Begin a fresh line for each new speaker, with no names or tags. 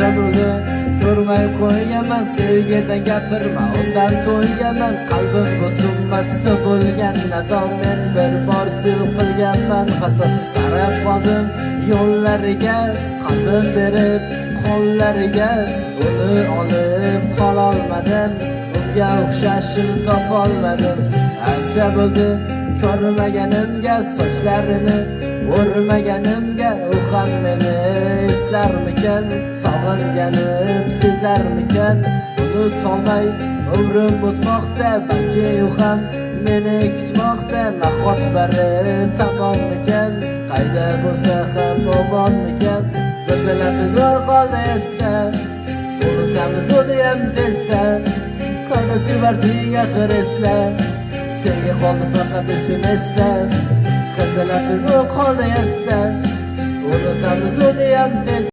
Ancha bo'ldi ko'rmay qo'yganman, sevgidan gapirma, undan to'yganman. Qalbim o'tinmasi bo'lgan nadom, men bir bor sev qilganman xato. Qarab qoldim yo'llariga, qalbim berib qo'llariga, uni olib qololmadim, unga o'xshashini topolmadim. Ancha bo'ldi ko'rmaganimga, sochlarini o'rmaganimga, u ham meni eslarmikan, sog'inganim sezarmikan. Unutolmay umrim o'tmoqda, balki u ham meni kutmoqda. Nahot bari tamommikan, qayda bo'lsa ham omonmikan. Go'zalati qoldi esda, unutamiz uniyam tezda. Qani sevarding axir esla, sevgi qoldi faqat SMSda. Xizalatim qoldi esda, unutamiz uniyam tez.